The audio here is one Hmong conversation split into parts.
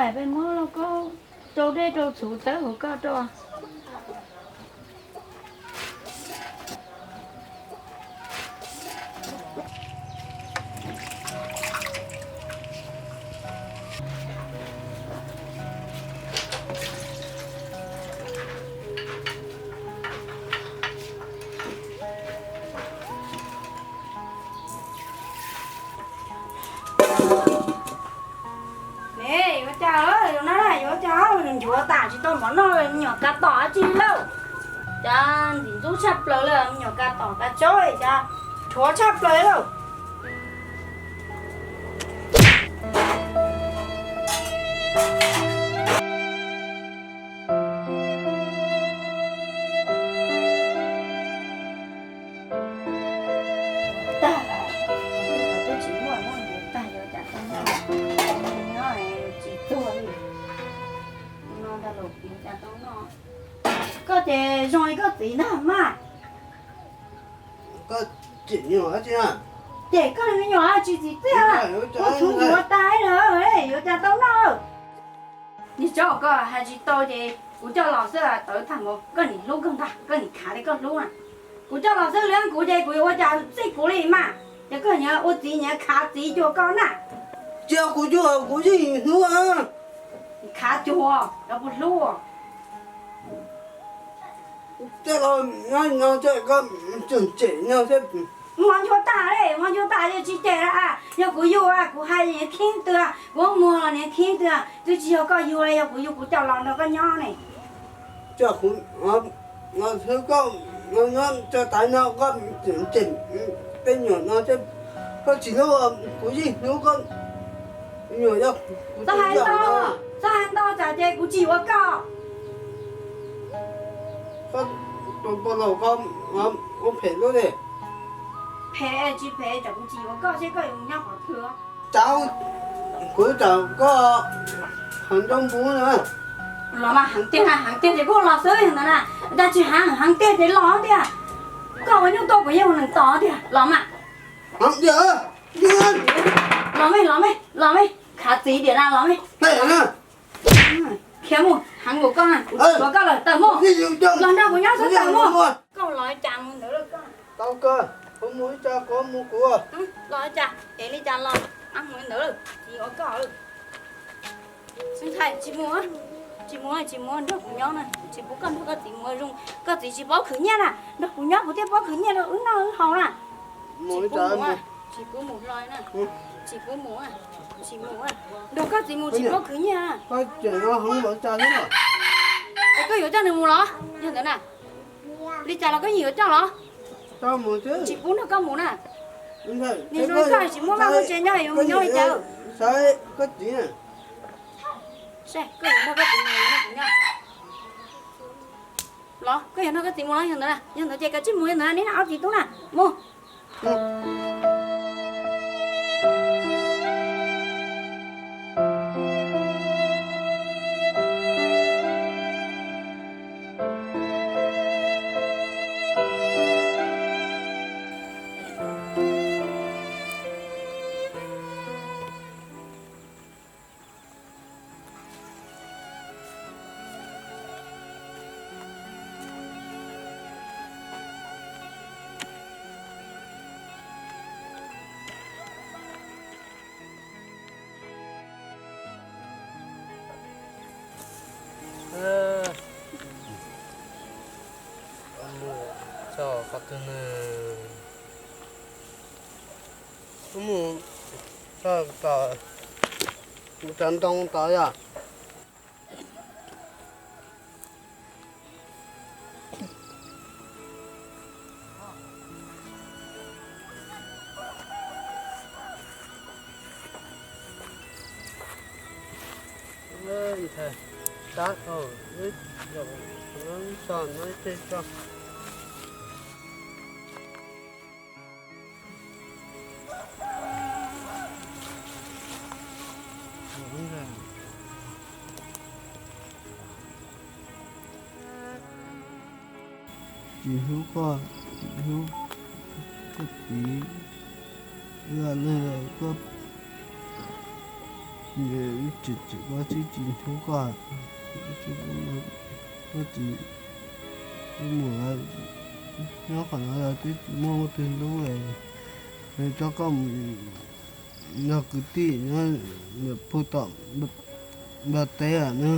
Peb muab lauj kaub rau dej rau txhuv txhawb hauv koj rau. Ne, yuav cas, yuav cas nchuav tas tsis tau mov noj, me nyuam kav tom dab tsi lauj? Cas ntxim ntxub tshaj plaws li, me nyuam kav tom kav tsob cas rhuav tshaj plaws lauj. Tag, twb tsis muaj, muaj ntawd tag yuav cas tau noj, noj tsis tuag li. No ntag los yuav cas tau noj. Koj ces zoo li koj txiv ntag mas. Koj cem nyuam dab tsi na? Cem koj li me nyuam tsis txiv txiaj, ua txhuv ntxuav tas lawm, yuav cas tau noj. Niag tsov, koj hais tsis tau ces kuv coj los xwb, tawv tag npaum koj nim hlub kawg ntag, koj nim khav li koj hlub na. Kuv coj los xwb, lwm kuv ces kuv yuav ua cas txij kuv li mas, ces koj nyiam ua txiv nyiam khav txiv cuag koj na. Tsis yog kuv cuag, kuv yeej hlub. Khav cuag, koj puas hlub? Tej laus nyob no tej koj tseem cem no thiab. Mov nchuav tas li, mov nchuav tas yog tsis cem lawm. Yog kuv yug, kuv hais niam khib twg, kuv muag los niam khib twg, twb tsis yog koj yug li, yog kuv yug kuv coj los nrog koj nyob ne. Coj kuv los xwb, koj nyob tso tais no koj tseem cem tej nyuam no thiab. Koj tsis hlub, kuv yeej hlub koj. Nyuam yog kuv tus yawm na. Txhob hais ntau tsam ces kuv tsis yuav koj. Koj tus pog laus ko ua phem lub li. Phem tsis phem tsam kuv tsis yuav koj seb koj yuav mus nyob qhov twg. Tsam kuv tsam koj heev nroo npua na. Los mas, heev tiag na, heev tiag ces kuj los xwb ntawd na. Cas tsis heev, heev tiag ces los tiag. Koj ua nyuj tuaj kuv yeej ua neeg tos tiag, los mas. Heev tiag. Los me, los me, los me, khav txiv tiag na, los me. Khiav mus, heev npaum koj na, kuv tsis yuav koj lawm, tawm mus. Los nrog kuv nyob xwb, tawm mus. Koj los cas mus ntawd lawm koj? Tau kawg, kuv mus ib co, kuv mus kuv. Los cas, es li cas los, mus ntawd lawm, tsis yuav koj lawm. Xeeb Thaij, tsis mus, tsis mus, tsis mus nrog kuv nyob na, tsis pub koj nrog koj txiv mus zoo, koj txiv tsis paub khwv nyiaj na, nrog kuv nyob kuv thiaj paub khwv nyiaj rau wb noj wb haus na. Tsis pub mus, tsis pub mus hlo na, tsis pub mus, tsis mus, nrog koj txiv mus tsis paub khwv nyiaj. Es koj yuav coj nws mus los? Yog ntawd na, li cas los koj yeej yuav coj los? Tsis pub nrog koj mus na. Nws zoo li koj tsis muaj vaj muaj tsev nyob yuav mus nyob li cas? Koj txiv, koj yuav nrog koj txiv mus, los koj yuav nrog koj txiv mus los? Yog ntawd, yog ntawd ces koj tsis mus, yog ntawd na, neb noj ob txiv tub na, mus. Mus txog qhov twg na? Mus txog tom, mus txog ntoo tod yog. Tab tom ib zaug no ib teg tso. Tsis hlub koj, tsis hlub koj txiv, ib yam li koj Ib tsis tsim koj tsis tsis hlub koj, koj tsis mus nyob qhov no los twb tsis muaj twg hlub, nws coj koj mus nrog kwv tij nyob pug tom npag teb lawm na.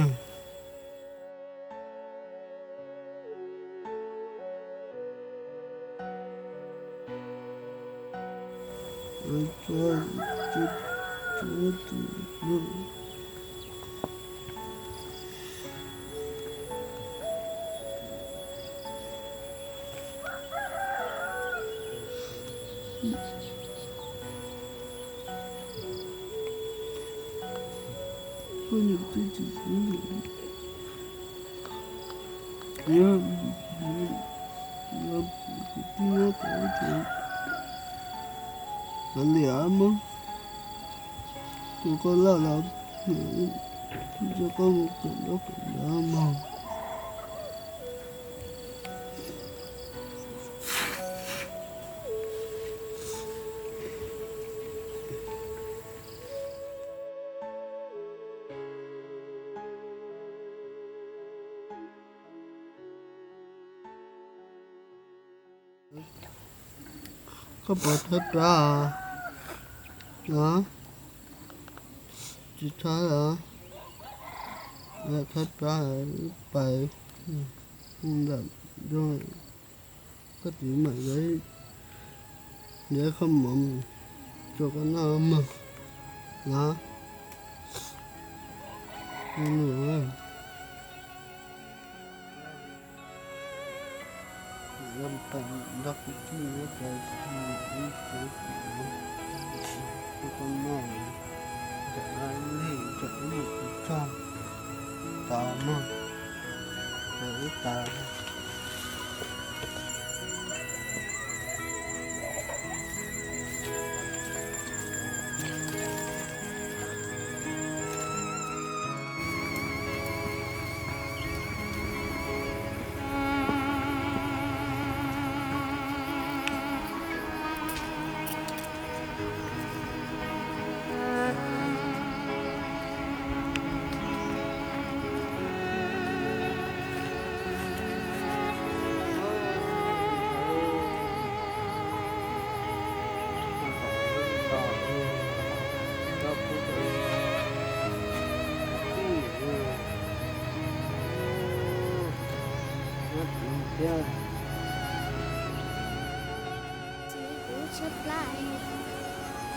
Kav liam mog, tus koj loj los, tus koj mus kawm ntaub kawm ntawv mog. Koj puas thawb plab os? Tsis thawb os. Thawb plab pais ntawm koj txiv mam yuav qhov mov rau koj noj mog. Los, nrog kwv tij nyob rau ib tsev, koj noj, nrog ib mus tsis tsaug, tau mog, tau ib tau.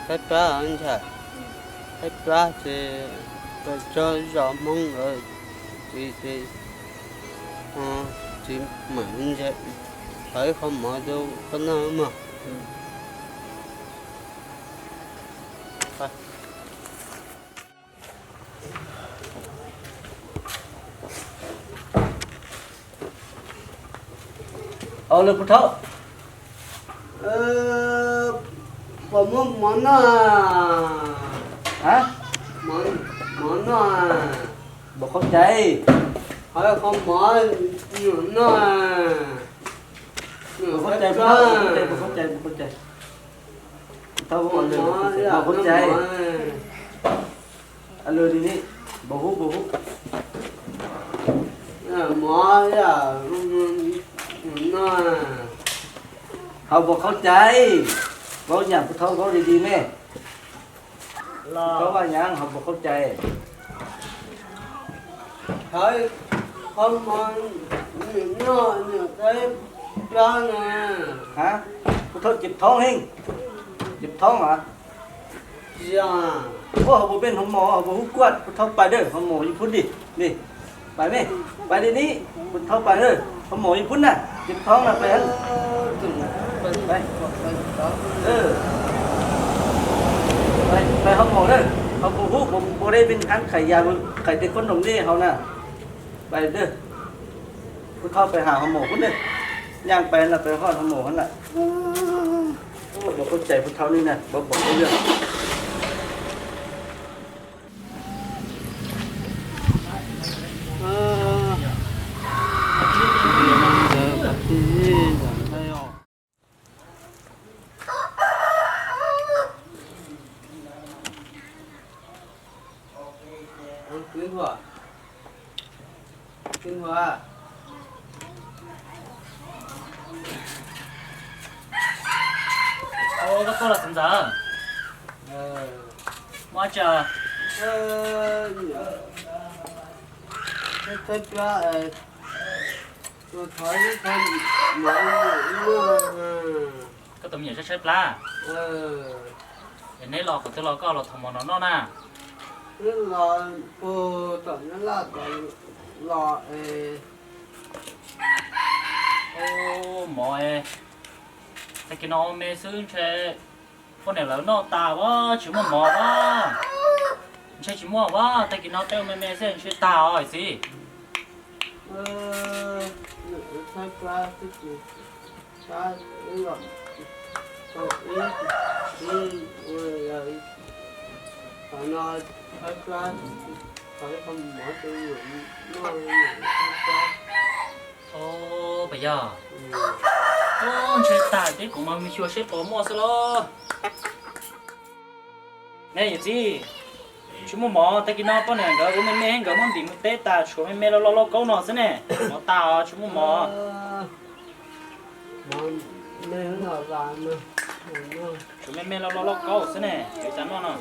Thawb plab ntag, thawb plab ces txog zos Hmoob lawm, ces, ces txiv mam nrhiav ib qho mov rau koj noj mog. Au, lawv puas thaub, puas muaj mov noj? Mov noj, puas khaub cai? Qhov mov noj, puas khaub cai, puas khaub cai, puas khaub cai? Thaub, puas khaub cai? Lwm li ni, puas huv, puas huv? Mov, ho puas khaub cai? Vaub nyam, puas thaub, vaub li li me. Thaub Vaj Nyab, ho puas khaub cai? Puas thaub ceb thoob heej, ceb thoob as. Ua ho puas pej hoo mom, ho puas huv kuaj, puas thaub pais dawb, ho mom yeej phub di. Li, pais me, pais li ni, puas thaub pais dawb, ho mom yeej phub na, ceb thoob na, pais. Pais ho mom dawb, ho puas huv, puas deb pej hab khais yas, khais tej khaub noom dej hauv na. Pais dawb, puas thaub pais has ho mom phub na. Nyaaj pais na, pais hoj ho mom hab na. Puas khaub cai puas thaub ni na, puas, puas khaub cai. Ua, koj tuaj los txiv ntxawm? Muaj dab tsi? Koj tus me nyuam tshaib tshaib plab, es neb los qhov twg los koj los thov mov no noj na? Los puag tom Nyab Laj los es. Mov es tag kis no ua me xwb ntshe poj niam lawv noj tas as, tsis muaj mov as. Ntshe tsis muaj as, tag kis no peb ua me me xwb ntshe tas os txiv. Ov, puas yog? Ov, ntshe tas thiab, kuv mas mus xyuas seb puas muaj xwb los. Ne yawm txiv, tsis muaj mov, tag kis no poj niam nkawd ua me me, nkawd muab ntim mus teb tas, tshuav me me loj loj lauj kaub no xwb ne. Mov tas os, tsis muaj mov. Tshuav me me loj loj lauj kaub xwb ne, yuav cas noj no.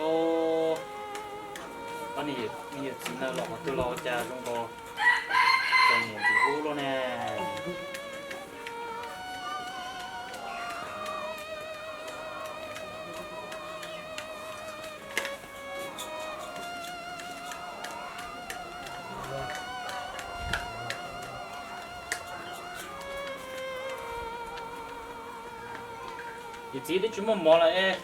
Ov, niam yawm txiv ntawd los qhov twg los ua cas zoo nkaus txom nyem ntxim hlub luaj ne. Yawm txiv, twb tsis muaj mov lawm es,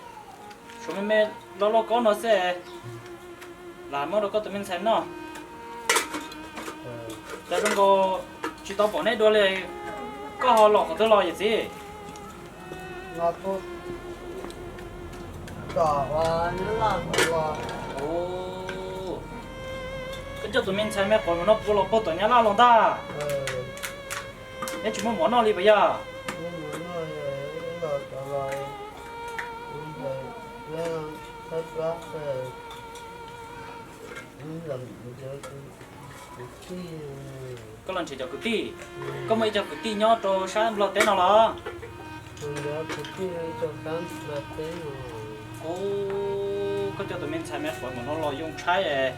tshuav me me loj loj kaub no xwb, lam muab rau koj tus me ntxhais noj. Cas zoo nkaus tsis tau pom neb dua li, koj ho los qhov twg los yawm txiv? Koj coj tus me ntxhais me quav mus noj puv los puag tom Nyab Laj los ntag. Neb tsis muaj mov noj li puas yog? Koj los nrhiav cov kwv tij? Koj muaj ib co kwv tij nyob rau sab Nplog teb no los? Ov, koj coj tus me ntxhais me quav mus no los yoo tshaib es.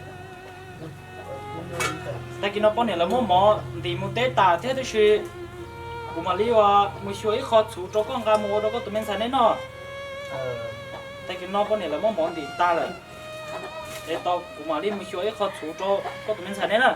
Tag kis no poj niam lawv muab mov ntim mus teb tas thiab, tab sis kuv mam li mus xyuas ib qho txhuv rau koj nqa mus ua rau koj tus me ntxhais neb noj. Tag kis no poj niam lawv muab mov ntim tas lawm, es tau kuv mam li mus xyuas ib qho txhuv rau koj tus me ntxhais neb na.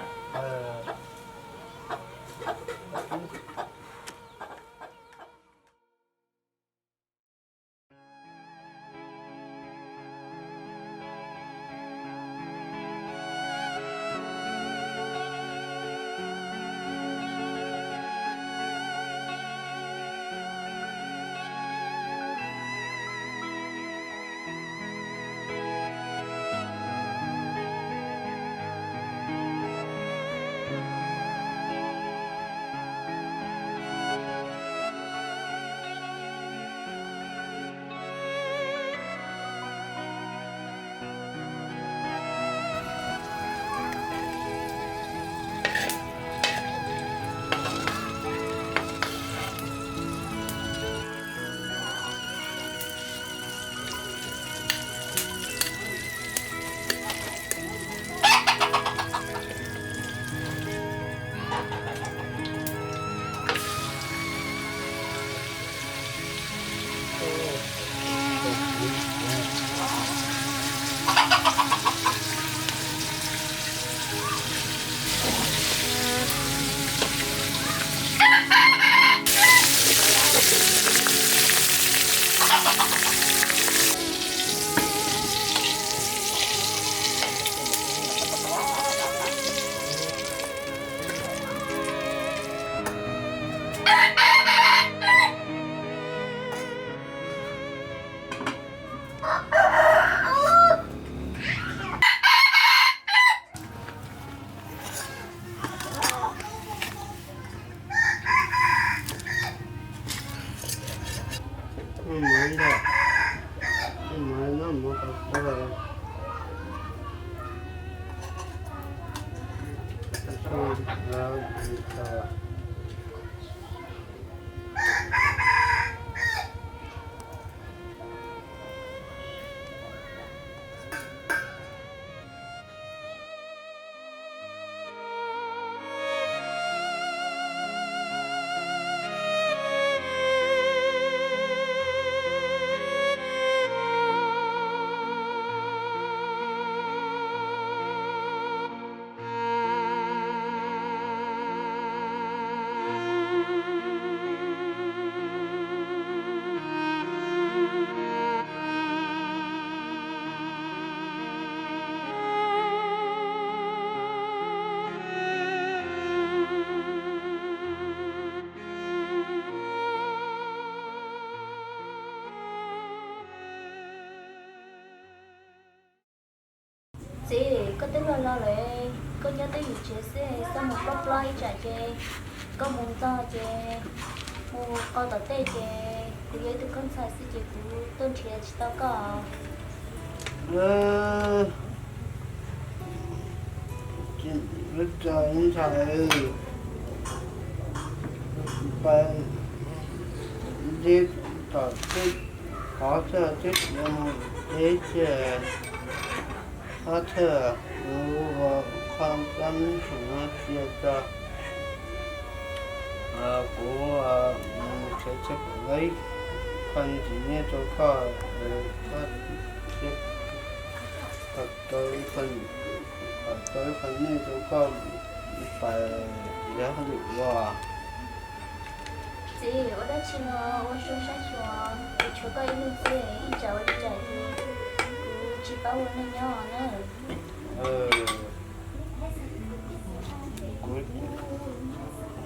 Txiv, koj twb los los lawm, koj nyob twj ywm tsev xwb, koj mus plob plob ib tsam ces koj mus ntxog ces mus qau tom tej ces kuv yog ib tug koj ntxhais xwb ces kuv tuaj nrhiav tsis tau koj. Lub tso ib ntshai, pais ntsib tom tej qhov txhia tib mus deb tsis qhov txhia, kuv ua qhov txoj neej tseem no cia tso. Kuv tseem tsis pom qhov ntxiv nyiaj rau koj, koj kom tau ib qho nyiaj rau koj pais yuav hauj lwm ua. Txiv, ua dab tsi no ua zoo saib xyuas, kuv tshuav koj ib leeg xwb, ib tsam ua li cas ces kuv tsis paub ua neej nyob na. Kuv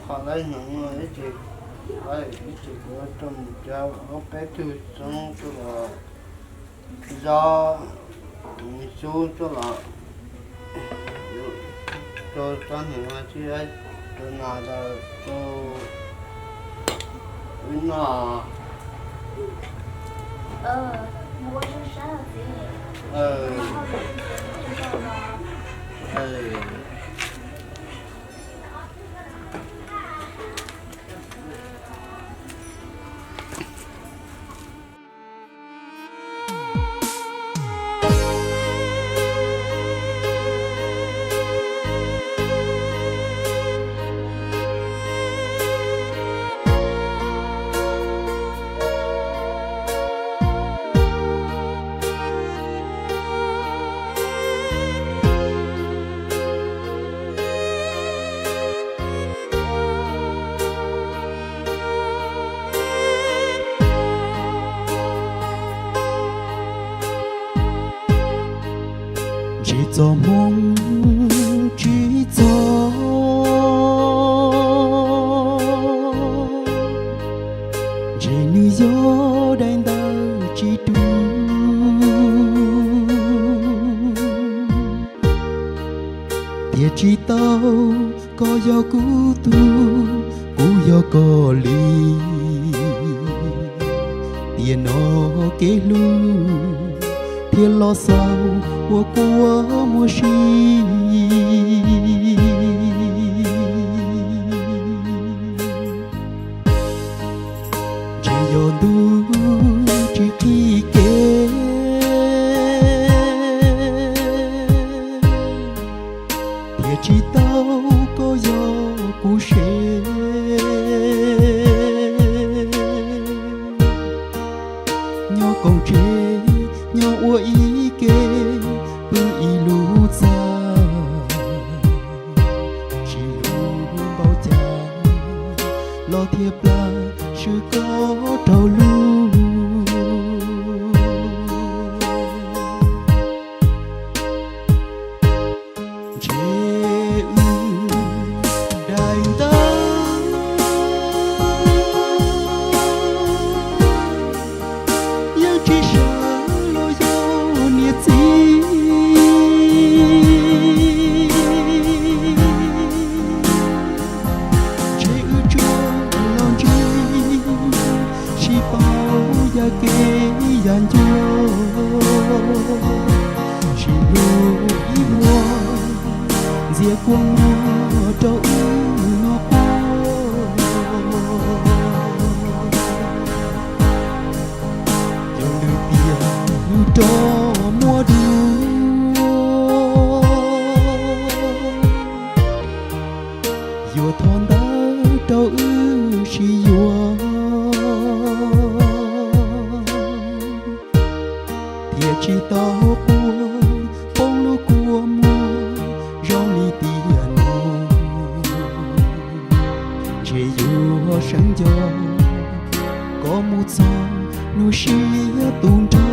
qhov laib hneev no ib txhis, ib txhis kuv rau mus cab ob peb tug xoob tuaj los zov xub tuaj los rau tsob hneev no thiab rau nas rau wb noj. Ntshe txoj hmoo tsis txog, ntshe nws yog daim ntawv tsis dub, thiaj tsis tau koj yog kuv tug, kuv yog koj li. Tiam no kev hlub thiaj los xaus ua kua muag si. Ntshe yog ntuj tsis qhib kev, thiaj tsis tau koj yog kuv sev. Nyob koom tsev, nyob ua ib ke, pw ib lub txaj, tsis hlub npaum cas los thiaj plam swb koj rau lub. Ntshe wb daim ntawv yeej tsis sawv los yog niam txiv. Ntshe wb tsuas los ntseeg, sib paub yam kev yam ncua, sib hlub ib vuag, ntxias kua muag rau Yuav thov ntawv rau wb sib yuav, thiaj tsis tau quaj poob lub kua muag zoo li tiam no. Ntshe yuav sawv nco koj mus txog hnub siab tu nrho.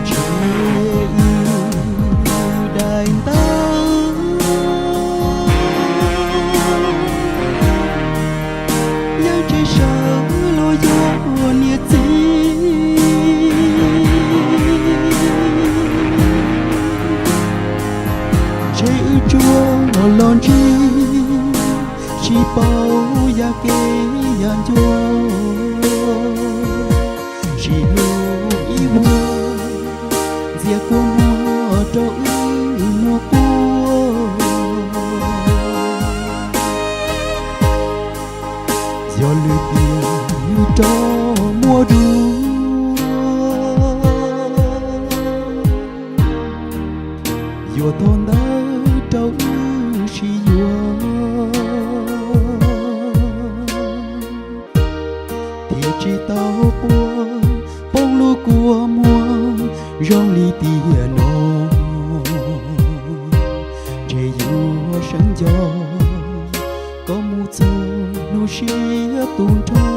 Ntshe wb daim ntawv yeej tsis sawv los yog niam txiv. Ntshe wb tsuas los ntsib, tsis paub yam kev yam ncua, tsis hlub ib vuag, ntxias kua muag rau wb muab quaj. Yog lwm tiam nws rov muaj dua, yuav thov ntawv rau wb sib yuav, thiaj tsis tau quaj poob lub kua muag zoo li tiam no. Ntshe yuav sawv nco koj mus txog hnub siab tu nrho.